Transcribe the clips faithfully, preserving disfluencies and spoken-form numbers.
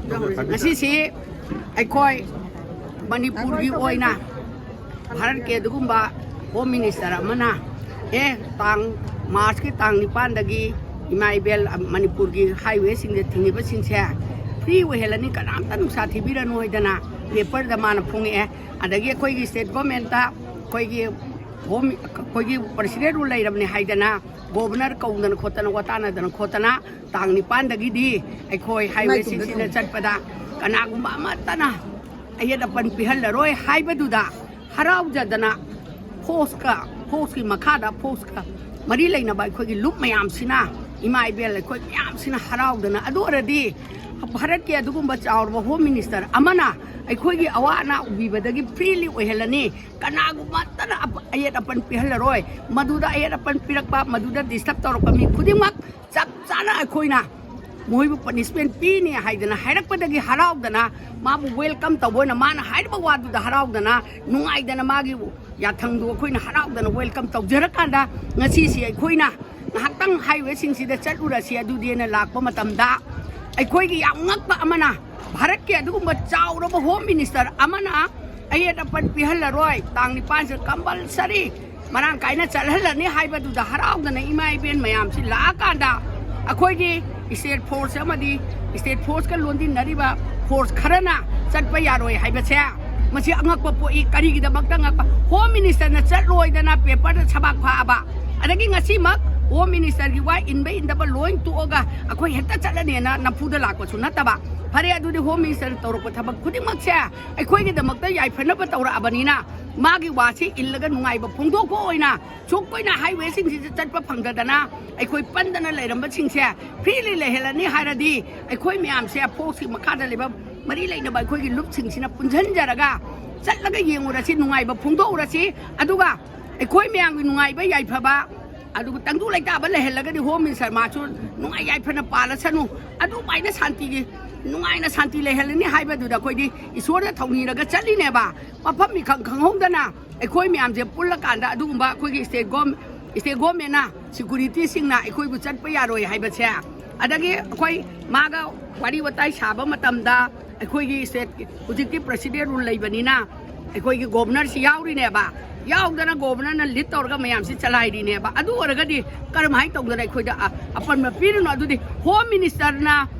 ꯉꯁꯤꯁꯤ ꯑꯩꯈꯣꯏ ꯃꯅꯤꯄꯨꯔꯒꯤ ꯑꯣꯏꯅ ꯚꯥꯔꯠꯀꯤ ꯑꯗꯨꯒꯨꯝꯕ ꯍꯣꯝ ꯃꯤꯅꯤꯁꯇꯔ ꯑꯃꯅ, ꯑꯦ, ꯇꯥꯡ, ꯃꯥꯔꯆꯀꯤ ꯇꯥꯡ ꯅꯤꯄꯥꯟꯗꯒꯤ ꯏꯃꯥ ꯏꯕꯦꯜ ꯃꯅꯤꯄꯨꯔꯒꯤ ꯍꯥꯏꯋꯦꯁꯤꯡꯗ ꯊꯤꯡꯉꯤꯕꯁꯤꯡꯁꯦ ꯐ꯭ꯔꯤ ꯑꯣꯏꯍꯜꯂꯅꯤ, ꯀꯅꯥꯝꯇ ꯅꯨꯡꯁꯥ ꯊꯤꯕꯤꯔꯅꯨ ꯍꯥꯏꯗꯅ ꯄꯦꯄꯔꯗ ꯃꯥꯅ ꯐꯣꯡꯉꯛꯑꯦ꯫ ꯑꯗꯒꯤ ꯑꯩꯈꯣꯏꯒꯤ ꯁ꯭ꯇꯦꯠ ꯒꯣꯔꯃꯦꯟꯇ ꯑꯩꯈꯣꯏꯒꯤ ꯍꯣꯝ, ꯑꯩꯈꯣꯏꯒꯤ ꯄ꯭ꯔꯁꯤꯗꯦꯟ ꯔꯨꯜ ꯂꯩꯔꯕꯅꯤ ꯍꯥꯏꯗꯅ ꯒꯣꯕꯔꯅꯔ ꯀꯧꯗꯅ ꯈꯣꯠꯇꯅ, ꯋꯥ ꯇꯥꯅꯗꯅ ꯈꯣꯠꯇꯅ, ꯇꯥꯡ ꯅꯤꯄꯥꯟꯗꯒꯤꯗꯤ ꯑꯩꯈꯣꯏ ꯍꯥꯏꯋꯦꯁꯤꯡꯁꯤꯗ ꯆꯠꯄꯗ ꯀꯅꯥꯒꯨꯝꯕ ꯑꯃꯠꯇꯅ ꯑꯌꯦꯠ ꯑꯄꯟ ꯄꯤꯍꯜꯂꯔꯣꯏ ꯍꯥꯏꯕꯗꯨꯗ ꯍꯔꯥꯎꯖꯗꯅ ꯐꯣꯔꯁꯀ, ꯐꯣꯔꯁꯀꯤ ꯃꯈꯥꯗ ꯐꯣꯔꯁꯀ ꯃꯔꯤ ꯂꯩꯅꯕ ꯑꯩꯈꯣꯏꯒꯤ ꯂꯨꯞ ꯃꯌꯥꯝꯁꯤꯅ, ꯏꯃꯥ ꯏꯕꯦꯜ ꯑꯩꯈꯣꯏ ꯃꯌꯥꯝꯁꯤꯅ ꯍꯔꯥꯎꯗꯅ, ꯑꯗꯨ ꯑꯣꯏꯔꯗꯤ ꯚꯥꯔꯠꯀꯤ ꯑꯗꯨꯒꯨꯝꯕ ꯆꯥꯎꯔꯕ ꯍꯣꯝ ꯃꯤꯅꯤꯁꯇꯔ ꯑꯃꯅ ꯑꯩꯈꯣꯏꯒꯤ ꯑꯋꯥ ꯑꯅꯥ ꯎꯕꯤꯕꯗꯒꯤ ꯐ꯭ꯔꯤꯂꯤ ꯑꯣꯏꯍꯜꯂꯅꯤ, ꯀꯅꯥꯒꯨꯝꯕꯇꯅ ꯑꯄ-, ꯑꯌꯦꯠ ꯑꯄꯟ ꯄꯤꯍꯜꯂꯔꯣꯏ꯫ ꯃꯗꯨꯗ ꯑꯌꯦꯠ ꯑꯄꯟ ꯄꯤꯔꯛꯄ, ꯃꯗꯨꯗ ꯗꯤꯁꯇꯔꯕ ꯇꯧꯔꯛꯄ ꯃꯤ ꯈꯨꯗꯤꯡꯃꯛ ꯆꯞ ꯆꯥꯅ ꯑꯩꯈꯣꯏꯅ ꯃꯣꯏꯕꯨ ꯄꯅꯤꯁꯃꯦꯟ ꯄꯤꯅꯤ ꯍꯥꯏꯗꯅ ꯍꯥꯏꯔꯛꯄꯗꯒꯤ ꯍꯔꯥꯎꯗꯅ, ꯃꯥꯕꯨ ꯋꯦꯜꯀꯝ ꯇꯧꯕ ꯑꯣꯏꯅ ꯃꯥꯅ ꯍꯥꯏꯔꯤꯕ ꯋꯥꯗꯨꯗ ꯍꯔꯥꯎꯗꯅ, ꯅꯨꯡꯉꯥꯏꯗꯅ ꯃꯥꯒꯤ ꯌꯥꯊꯪꯗꯨ ꯑꯩꯈꯣꯏꯅ ꯍꯔꯥꯎꯗꯅ ꯋꯦꯜꯀꯝ ꯇꯧꯖꯔꯀꯥꯟꯗ, ꯉꯁꯤꯁꯤ ꯑꯩꯈꯣꯏꯅ ꯉꯥꯏꯍꯥꯛꯇꯪ ꯍꯥꯏꯋꯦꯁꯤꯡꯁꯤꯗ ꯆꯠꯂꯨꯔꯁꯤ ꯑꯗꯨꯗꯤꯅ ꯂꯥꯛꯄ ꯃꯇꯝꯗ, ꯑꯩꯈꯣꯏꯒꯤ ꯌꯥꯝ ꯉꯛꯄ ꯑꯃꯅ, ꯚꯥꯔꯠꯀꯤ ꯑꯗꯨꯒꯨꯝꯕ ꯆꯥꯎꯔꯕ ꯍꯣꯝ ꯃꯤꯅꯤꯁꯇꯔ ꯑꯃꯅ ꯑꯌꯦꯠ ꯑꯄꯟ ꯄꯤꯍꯜꯂꯔꯣꯏ, ꯇꯥꯡ ꯅꯤꯄꯥꯟꯁꯤꯗ ꯀꯝꯄꯜꯁꯔꯤ ꯃꯔꯥꯡ ꯀꯥꯏꯅ ꯆꯠꯍꯜꯂꯅꯤ ꯍꯥꯏꯕꯗꯨꯗ ꯍꯔꯥꯎꯗꯅ ꯏꯃꯥ ꯏꯕꯦꯟ ꯃꯌꯥꯝꯁꯤ ꯂꯥꯛꯑꯀꯥꯟꯗ, ꯑꯩꯈꯣꯏꯒꯤ ꯁ꯭ꯇꯦꯠ ꯐꯣꯔꯁ ꯑꯃꯗꯤ ꯁ꯭ꯇꯦꯠ ꯐꯣꯔꯁꯀ ꯂꯣꯟꯗꯤꯟꯅꯔꯤꯕ ꯐꯣꯔꯁ ꯈꯔꯅ ꯆꯠꯄ ꯌꯥꯔꯣꯏ ꯍꯥꯏꯕꯁꯦ, ꯃꯁꯤ ꯑꯉꯛꯄ ꯄꯣꯛꯏ꯫ ꯀꯔꯤꯒꯤꯗꯃꯛꯇ ꯑꯉꯛꯄ? ꯍꯣꯝ ꯃꯤꯅꯤꯁꯇꯔꯅ ꯆꯠꯂꯣꯏꯗꯅ ꯄꯦꯄꯔꯗ ꯁꯕꯥꯛ ꯐꯥꯛꯑꯕ, ꯑꯗꯒꯤ ꯉꯁꯤꯃꯛ ꯍꯣꯝ ꯃꯤꯅꯤꯁꯇꯔꯒꯤ ꯋꯥ ꯏꯟꯕ ꯏꯟꯗꯕ ꯂꯣꯏ ꯇꯣꯛꯑꯒ ꯑꯩꯈꯣꯏ ꯍꯦꯛꯇ ꯆꯠꯂꯅꯦꯅ ꯅꯝꯐꯨꯗ ꯂꯥꯛꯄꯁꯨ ꯅꯠꯇꯕ꯫ ꯐꯔꯦ, ꯑꯗꯨꯗꯤ ꯍꯣꯝ ꯃꯤꯅꯤꯁꯇꯔꯅ ꯇꯧꯔꯛꯄ ꯊꯕꯛ ꯈꯨꯗꯤꯡꯃꯛꯁꯦ ꯑꯩꯈꯣꯏꯒꯤꯗꯃꯛꯇ ꯌꯥꯏꯐꯅꯕ ꯇꯧꯔꯛꯑꯕꯅꯤꯅ, ꯃꯥꯒꯤ ꯋꯥꯁꯤ ꯏꯜꯂꯒ ꯅꯨꯡꯉꯥꯏꯕ ꯐꯣꯡꯗꯣꯛꯄ ꯑꯣꯏꯅ ꯁꯨꯛ ꯀꯨꯏꯅ ꯍꯥꯏꯋꯦꯁꯤꯡꯁꯤꯗ ꯆꯠꯄ ꯐꯪꯗꯗꯅ ꯑꯩꯈꯣꯏ ꯄꯟꯗꯅ ꯂꯩꯔꯝꯕꯁꯤꯡꯁꯦ ꯐ꯭ꯔꯤꯂꯤ ꯂꯩꯍꯜꯂꯅꯤ ꯍꯥꯏꯔꯗꯤ, ꯑꯩꯈꯣꯏ ꯃꯌꯥꯝꯁꯦ ꯐꯣꯔꯁꯀꯤ ꯃꯈꯥꯗ ꯂꯩꯕ ꯃꯔꯤ ꯂꯩꯅꯕ ꯑꯩꯈꯣꯏꯒꯤ ꯂꯨꯞꯁꯤꯡꯁꯤꯅ ꯄꯨꯟꯁꯤꯟꯖꯔꯒ ꯆꯠꯂꯒ ꯌꯦꯡꯉꯨꯔꯁꯤ, ꯅꯨꯡꯉꯥꯏꯕ ꯐꯣꯡꯗꯣꯛꯎꯔꯁꯤ꯫ ꯑꯗꯨꯒ ꯑꯩꯈꯣꯏ ꯃꯌꯥꯝꯒꯤ ꯅꯨꯡꯉꯥꯏꯕ ꯌꯥꯏꯐꯕ, ꯑꯗꯨꯒ ꯇꯪꯗꯨ ꯂꯩꯇꯥꯕ ꯂꯩꯍꯜꯂꯒꯗꯤ ꯍꯣꯝ ꯃꯤꯅꯤꯁꯇꯔ ꯃꯥꯁꯨ ꯅꯨꯡꯉꯥꯏ ꯌꯥꯏꯐꯅ ꯄꯥꯜꯂꯁꯅꯨ, ꯑꯗꯨꯃꯥꯏꯅ ꯁꯥꯟꯇꯤꯒꯤ, ꯅꯨꯡꯉꯥꯏꯅ ꯁꯥꯟꯇꯤ ꯂꯩꯍꯜꯂꯅꯤ ꯍꯥꯏꯕꯗꯨꯗ ꯑꯩꯈꯣꯏꯗꯤ ꯏꯁꯣꯔꯗ ꯊꯧꯅꯤꯔꯒ ꯆꯠꯂꯤꯅꯦꯕ꯫ ꯃꯐꯝ ꯃꯤꯈꯪ ꯈꯪꯍꯧꯗꯅ ꯑꯩꯈꯣꯏ ꯃꯌꯥꯝꯁꯦ ꯄꯨꯜꯂꯀꯥꯟꯗ ꯑꯗꯨꯒꯨꯝꯕ ꯑꯩꯈꯣꯏꯒꯤ ꯁ꯭ꯇꯦꯠ ꯒꯣꯔꯃꯦꯟꯅ, ꯁꯦꯀ꯭ꯌꯨꯔꯤꯇꯤꯁꯤꯡꯅ ꯑꯩꯈꯣꯏꯕꯨ ꯆꯠꯄ ꯌꯥꯔꯣꯏ ꯍꯥꯏꯕꯁꯦ ꯑꯗꯒꯤ ꯑꯩꯈꯣꯏ ꯃꯥꯒ ꯋꯥꯔꯤ ꯋꯥꯇꯥꯏ ꯁꯥꯕ ꯃꯇꯝꯗ ꯑꯩꯈꯣꯏꯒꯤ ꯁ꯭ꯇꯦꯠꯀꯤ ꯍꯧꯖꯤꯛꯇꯤ ꯄ꯭ꯔꯦꯁꯤꯗꯦꯟ ꯔꯨꯜ ꯂꯩꯕꯅꯤꯅ ꯑꯩꯈꯣꯏꯒꯤ ꯒꯣꯕꯔꯅꯔꯁꯤ ꯌꯥꯎꯔꯤꯅꯦꯕ꯫ ꯌꯥꯎꯗꯅ ꯒꯣꯕꯔꯅꯔꯅ ꯂꯤꯗ ꯇꯧꯔꯒ ꯃꯌꯥꯝꯁꯤ ꯆꯂꯥꯏꯔꯤꯅꯦꯕ꯫ ꯑꯗꯨ ꯑꯣꯏꯔꯒꯗꯤ ꯀꯔꯝꯍꯥꯏꯅ ꯇꯧꯗꯅ ꯑꯩꯈꯣꯏꯗ ꯑ-, ꯑꯄꯟꯕ ꯄꯤꯔꯤꯅꯣ? ꯑꯗꯨꯗꯤ ꯍꯣꯝ ꯃꯤꯅꯤꯁꯇꯔꯅ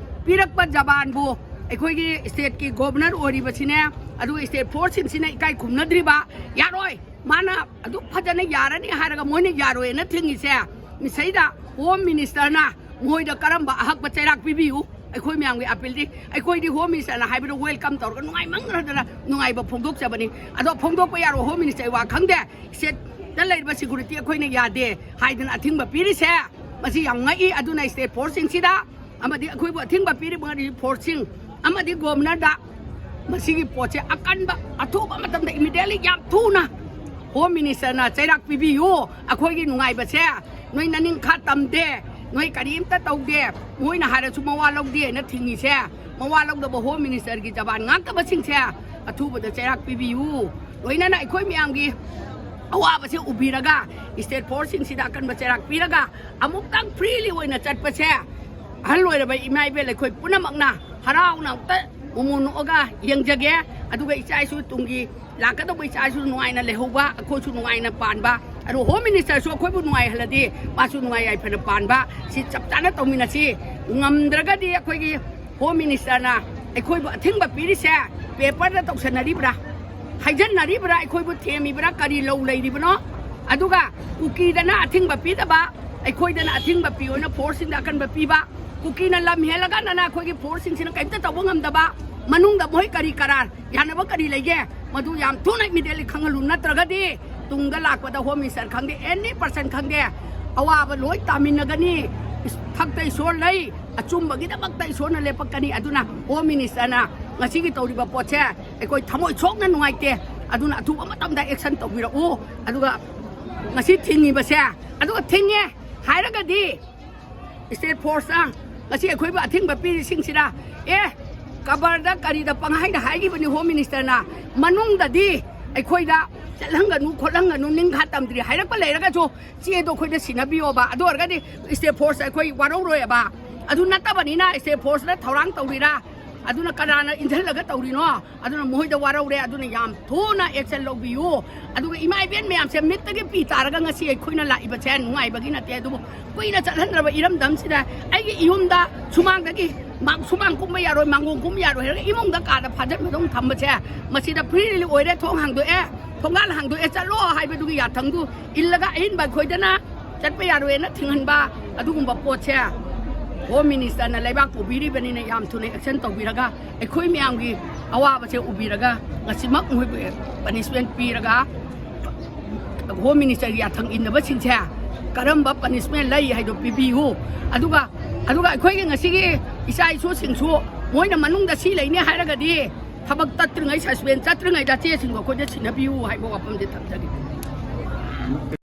ꯄꯤꯔꯛꯄ ꯖꯕꯥꯟꯕꯨ ꯑꯩꯈꯣꯏꯒꯤ ꯁ꯭ꯇꯦꯠꯀꯤ ꯒꯣꯕꯔꯅꯔ ꯑꯣꯏꯔꯤꯕꯁꯤꯅꯦ, ꯑꯗꯨꯒ ꯁ꯭ꯇꯦꯠ ꯐꯣꯔꯁꯁꯤꯡꯁꯤꯅ ꯏꯀꯥꯏ ꯈꯨꯝꯅꯗ꯭ꯔꯤꯕ? ꯌꯥꯔꯣꯏ꯫ ꯃꯥꯅ ꯑꯗꯨ ꯐꯖꯅ ꯌꯥꯔꯅꯤ ꯍꯥꯏꯔꯒ ꯃꯣꯏꯅ ꯌꯥꯔꯣꯏꯅ ꯊꯤꯡꯉꯤꯁꯦ, ꯃꯁꯤꯗ ꯍꯣꯝ ꯃꯤꯅꯤꯁꯇꯔꯅ ꯃꯣꯏꯗ ꯀꯔꯝꯕ ꯑꯍꯛꯄ ꯆꯩꯔꯥꯛ ꯄꯤꯕꯤꯌꯨ? ꯑꯩꯈꯣꯏ ꯃꯌꯥꯝꯒꯤ ꯑꯄꯤꯜꯗꯤ, ꯑꯩꯈꯣꯏꯗꯤ ꯍꯣꯝ ꯃꯤꯅꯤꯁꯇꯔꯅ ꯍꯥꯏꯕꯗꯣ ꯋꯦꯜꯀꯝ ꯇꯧꯔꯒ ꯅꯨꯡꯉꯥꯏꯃꯟꯈ꯭ꯔꯗꯅ ꯅꯨꯡꯉꯥꯏꯕ ꯐꯣꯡꯗꯣꯛꯆꯕꯅꯤ꯫ ꯑꯗꯣ ꯐꯣꯡꯗꯣꯛꯄ ꯌꯥꯔꯣꯏ, ꯍꯣꯝ ꯃꯤꯅꯤꯁꯇꯔꯒꯤ ꯋꯥ ꯈꯪꯗꯦ, ꯁ꯭ꯇꯦꯠꯇ ꯂꯩꯔꯤꯕ ꯁꯦꯀ꯭ꯌꯨꯔꯤꯇꯤ ꯑꯩꯈꯣꯏꯅ ꯌꯥꯗꯦ ꯍꯥꯏꯗꯅ ꯑꯊꯤꯡꯕ ꯄꯤꯔꯤꯁꯦ, ꯃꯁꯤ ꯌꯥꯝ ꯉꯛꯏ꯫ ꯑꯗꯨꯅ ꯁ꯭ꯇꯦꯠ ꯐꯣꯔꯁꯁꯤꯡꯁꯤꯗ ꯑꯃꯗꯤ ꯑꯩꯈꯣꯏꯕꯨ ꯑꯊꯤꯡꯕ ꯄꯤꯔꯤꯕ ꯐꯣꯔꯁꯁꯤꯡ ꯑꯃꯗꯤ ꯒꯣꯕꯔꯅꯔꯗ ꯃꯁꯤꯒꯤ ꯄꯣꯠꯁꯦ ꯑꯀꯟꯕ, ꯑꯊꯨꯕ ꯃꯇꯝꯗ, ꯏꯃꯤꯗꯤꯌꯦꯠꯂꯤ, ꯌꯥꯝ ꯊꯨꯅ ꯍꯣꯝ ꯃꯤꯅꯤꯁꯇꯔꯅ ꯆꯩꯔꯥꯛ ꯄꯤꯕꯤꯌꯨ꯫ ꯑꯩꯈꯣꯏꯒꯤ ꯅꯨꯡꯉꯥꯏꯕꯁꯦ ꯅꯣꯏ ꯅꯅꯤꯡꯈꯥ ꯇꯝꯗꯦ, ꯅꯣꯏ ꯀꯔꯤꯝꯇ ꯇꯧꯗꯦ, ꯃꯣꯏꯅ ꯍꯥꯏꯔꯁꯨ ꯃꯋꯥ ꯂꯧꯗꯦ ꯍꯥꯏꯅ ꯊꯤꯡꯉꯤꯁꯦ, ꯃꯋꯥ ꯂꯧꯗꯕ ꯍꯣꯝ ꯃꯤꯅꯤꯁꯇꯔꯒꯤ ꯖꯕꯥꯟ ꯉꯥꯛꯇꯕꯁꯤꯡꯁꯦ ꯑꯊꯨꯕꯗ ꯆꯩꯔꯥꯛ ꯄꯤꯕꯤꯌꯨ꯫ ꯂꯣꯏꯅꯅ ꯑꯩꯈꯣꯏ ꯃꯌꯥꯝꯒꯤ ꯑꯋꯥꯕꯁꯦ ꯎꯕꯤꯔꯒ, ꯁ꯭ꯇꯦꯠ ꯐꯣꯔꯁꯁꯤꯡꯁꯤꯗ ꯑꯀꯟꯕ ꯆꯩꯔꯥꯛ ꯄꯤꯔꯒ, ꯑꯃꯨꯛꯇꯪ ꯐ꯭ꯔꯤꯂꯤ ꯑꯣꯏꯅ ꯆꯠꯄꯁꯦ ꯑꯍꯜ ꯑꯣꯏꯔꯕ ꯏꯃꯥ ꯏꯕꯦꯜ ꯑꯩꯈꯣꯏ ꯄꯨꯝꯅꯃꯛꯅ ꯍꯔꯥꯎꯅ ꯑꯃꯨꯛꯇ ꯃꯣꯃꯣꯟ ꯅꯣꯛꯑꯒ ꯌꯦꯡꯖꯒꯦ꯫ ꯑꯗꯨꯒ ꯏꯆꯥ ꯏꯁꯨ ꯇꯨꯡꯒꯤ ꯂꯥꯛꯀꯗꯧꯕ ꯏꯆꯥ ꯏꯁꯨ ꯅꯨꯡꯉꯥꯏꯅ ꯂꯩꯍꯧꯕ, ꯑꯩꯈꯣꯏꯁꯨ ꯅꯨꯡꯉꯥꯏꯅ ꯄꯥꯟꯕ꯫ ꯑꯗꯨ ꯍꯣꯝ ꯃꯤꯅꯤꯁꯇꯔꯁꯨ ꯑꯩꯈꯣꯏꯕꯨ ꯅꯨꯡꯉꯥꯏꯍꯜꯂꯗꯤ ꯃꯥꯁꯨ ꯅꯨꯡꯉꯥꯏ ꯌꯥꯏꯐꯅ ꯄꯥꯟꯕ꯫ ꯁꯤ ꯆꯞ ꯆꯥꯅ ꯇꯧꯃꯤꯟꯅꯁꯤ꯫ ꯉꯝꯗ꯭ꯔꯒꯗꯤ ꯑꯩꯈꯣꯏꯒꯤ ꯍꯣꯝ ꯃꯤꯅꯤꯁꯇꯔꯅ ꯑꯩꯈꯣꯏꯕꯨ ꯑꯊꯤꯡꯕ ꯄꯤꯔꯤꯁꯦ ꯄꯦꯄꯔꯗ ꯇꯧꯁꯟꯅꯔꯤꯕ꯭ꯔꯥ, ꯍꯥꯏꯖꯟꯅꯔꯤꯕ꯭ꯔꯥ, ꯑꯩꯈꯣꯏꯕꯨ ꯊꯦꯝꯃꯤꯕ꯭ꯔꯥ, ꯀꯔꯤ ꯂꯧ ꯂꯩꯔꯤꯕꯅꯣ? ꯑꯗꯨꯒ ꯀꯨꯀꯤꯗꯅ ꯑꯊꯤꯡꯕ ꯄꯤꯗꯕ, ꯑꯩꯈꯣꯏꯗꯅ ꯑꯊꯤꯡꯕ ꯄꯤꯌꯣꯅ ꯐꯣꯔꯁꯁꯤꯡꯗ ꯑꯀꯟꯕ ꯄꯤꯕ, ꯀꯨꯀꯤꯅ ꯂꯝ ꯍꯦꯜꯂꯀꯥꯟꯗꯅ ꯑꯩꯈꯣꯏꯒꯤ ꯐꯣꯔꯁꯁꯤꯡꯁꯤꯅ ꯀꯔꯤꯝꯇ ꯇꯧꯕ ꯉꯝꯗꯕ, ꯃꯅꯨꯡꯗ ꯃꯣꯏ ꯀꯔꯤ ꯀꯔꯥꯔ ꯌꯥꯅꯕ ꯀꯔꯤ ꯂꯩꯒꯦ? ꯃꯗꯨ ꯌꯥꯝ ꯊꯨꯅ ꯏꯃꯤꯗꯤꯌꯦꯠꯂꯤ ꯈꯪꯍꯜꯂꯨ, ꯅꯠꯇ꯭ꯔꯒꯗꯤ ꯇꯨꯡꯗ ꯂꯥꯛꯄꯗ ꯍꯣꯝ ꯃꯤꯅꯤꯁꯇꯔ ꯈꯪꯗꯦ, ꯑꯦꯅꯤ ꯄꯔꯁꯟ ꯈꯪꯗꯦ, ꯑꯋꯥꯕ ꯂꯣꯏ ꯇꯥꯃꯤꯟꯅꯒꯅꯤ꯫ ꯏꯁ-, ꯊꯛꯇ ꯏꯁꯣꯔ ꯂꯩ, ꯑꯆꯨꯝꯕꯒꯤꯗꯃꯛꯇ ꯏꯁꯣꯔꯅ ꯂꯦꯞꯄꯛꯀꯅꯤ꯫ ꯑꯗꯨꯅ ꯍꯣꯝ ꯃꯤꯅꯤꯁꯇꯔꯅ ꯉꯁꯤꯒꯤ ꯇꯧꯔꯤꯕ ꯄꯣꯠꯁꯦ ꯑꯩꯈꯣꯏ ꯊꯃꯣꯏ ꯁꯣꯛꯅ ꯅꯨꯡꯉꯥꯏꯇꯦ꯫ ꯑꯗꯨꯅ ꯑꯊꯨꯕ ꯃꯇꯝꯗ ꯑꯦꯛꯁꯟ ꯇꯧꯕꯤꯔꯛꯎ꯫ ꯑꯗꯨꯒ ꯉꯁꯤ ꯊꯤꯡꯉꯤꯕꯁꯦ, ꯑꯗꯨꯒ ꯊꯤꯡꯉꯦ ꯍꯥꯏꯔꯒꯗꯤ ꯁ꯭ꯇꯦꯠ ꯐꯣꯔꯁꯅ ꯉꯁꯤ ꯑꯩꯈꯣꯏꯕꯨ ꯑꯊꯤꯡꯕ ꯄꯤꯔꯤꯁꯤꯡꯁꯤꯗ, ꯑꯦ, ꯀꯕꯔꯗ ꯀꯔꯤꯗ ꯄꯪꯍꯥꯏꯗ ꯍꯥꯏꯈꯤꯕꯅꯤ ꯍꯣꯝ ꯃꯤꯅꯤꯁꯇꯔꯅ, ꯃꯅꯨꯡꯗꯗꯤ ꯑꯩꯈꯣꯏꯗ ꯆꯠꯍꯟꯒꯅꯨ ꯈꯣꯠꯍꯟꯒꯅꯨ, ꯅꯤꯡꯈꯥ ꯇꯝꯗ꯭ꯔꯤ ꯍꯥꯏꯔꯛꯄ ꯂꯩꯔꯒꯁꯨ ꯆꯦꯗꯣ ꯑꯩꯈꯣꯏꯗ ꯁꯤꯟꯅꯕꯤꯌꯣꯕ꯫ ꯑꯗꯨ ꯑꯣꯏꯔꯒꯗꯤ ꯁ꯭ꯇꯦꯠ ꯐꯣꯔꯁ ꯑꯩꯈꯣꯏ ꯋꯥꯔꯧꯔꯣꯏꯕ꯫ ꯑꯗꯨ ꯅꯠꯇꯕꯅꯤꯅ state force ꯅ ꯊꯧꯔꯥꯡ ꯇꯧꯔꯤꯔꯥ? ꯑꯗꯨꯅ ꯀꯅꯥꯅ ꯏꯟꯁꯤꯜꯂꯒ ꯇꯧꯔꯤꯅꯣ? ꯑꯗꯨꯅ ꯃꯈꯣꯏꯗ ꯋꯥꯔꯧꯔꯦ꯫ ꯑꯗꯨꯅ ꯌꯥꯝ ꯊꯨꯅ action ꯂꯧꯕꯤꯌꯨ꯫ ꯑꯗꯨꯒ ꯏꯃꯥ ꯏꯕꯦꯟ ꯃꯌꯥꯝꯁꯦ ꯃꯤꯠꯇꯒꯤ ꯄꯤ ꯇꯥꯔꯒ ꯉꯁꯤ ꯑꯩꯈꯣꯏꯅ ꯂꯥꯛꯏꯕꯁꯦ ꯅꯨꯡꯉꯥꯏꯕꯒꯤ ꯅꯠꯇꯦ꯫ ꯑꯗꯨꯕꯨ ꯀꯨꯏꯅ ꯆꯠꯍꯟꯗ꯭ꯔꯕ ꯏꯔꯝꯗꯝꯁꯤꯗ ꯑꯩꯒꯤ ꯏꯌꯨꯝꯗ ꯁꯨꯃꯥꯡꯗꯒꯤ ꯃꯥ-, ꯁꯨꯃꯥꯡ ꯀꯨꯝꯕ ꯌꯥꯔꯣꯏ, ꯃꯥꯡꯒꯣꯟ ꯀꯨꯝꯕ ꯌꯥꯔꯣꯏ ꯍꯥꯏꯔꯒ ꯏꯃꯨꯡꯗ ꯀꯥꯗ ꯐꯥꯖꯤꯟꯕꯗꯧꯅ ꯊꯝꯕꯁꯦ, ꯃꯁꯤꯗ free ꯑꯣꯏꯔꯦ, ꯊꯣꯡ ꯍꯥꯡꯗꯣꯛꯑꯦ, ꯊꯣꯡꯒꯥꯜ ꯍꯥꯡꯗꯣꯛꯑꯦ, ꯆꯠꯂꯣ ꯍꯥꯏꯕꯗꯨꯒꯤ ꯌꯥꯊꯪꯗꯨ ꯏꯜꯂꯒ ꯑꯍꯦꯟꯕ ꯑꯩꯈꯣꯏꯗꯅ ꯆꯠꯄ ꯌꯥꯔꯣꯏꯅ ꯊꯤꯡꯍꯟꯕ, ꯑꯗꯨꯒꯨꯝꯕ ꯄꯣꯠꯁꯦ Home Minister ꯅ ꯂꯩꯕꯥꯛ ꯄꯨꯕꯤꯔꯤꯕꯅꯤꯅ ꯌꯥꯝ ꯊꯨꯅ action ꯇꯧꯕꯤꯔꯒ ꯑꯩꯈꯣꯏ ꯃꯌꯥꯝꯒꯤ ꯑꯋꯥꯕꯁꯦ ꯎꯕꯤꯔꯒ ꯉꯁꯤꯃꯛ ꯃꯣꯏꯕꯨ punishment ꯄꯤꯔꯒ Home Minister ꯒꯤ ꯌꯥꯊꯪ ꯏꯟꯅꯕꯁꯤꯡꯁꯦ ꯀꯔꯝꯕ punishment ꯂꯩ ꯍꯥꯏꯗꯣ ꯄꯤꯕꯤꯌꯨ꯫ ꯑꯗꯨꯒ, ꯑꯗꯨꯒ ꯑꯩꯈꯣꯏꯒꯤ ꯉꯁꯤꯒꯤ ꯏꯆꯥ ꯏꯁꯨꯁꯤꯡꯁꯨ ꯃꯣꯏꯅ ꯃꯅꯨꯡꯗ ꯁꯤ ꯂꯩꯅꯤ ꯍꯥꯏꯔꯒꯗꯤ ꯊꯕꯛ ꯇꯠꯇ꯭ꯔꯤꯉꯩ, suspend ꯆꯠꯇ꯭ꯔꯤꯉꯩꯗ ꯆꯦꯁꯤꯡꯗꯣ ꯑꯩꯈꯣꯏꯗ ꯁꯤꯟꯅꯕꯤꯌꯨ ꯍꯥꯏꯕ ꯋꯥꯐꯝꯁꯦ ꯊꯝꯖꯒꯦ꯫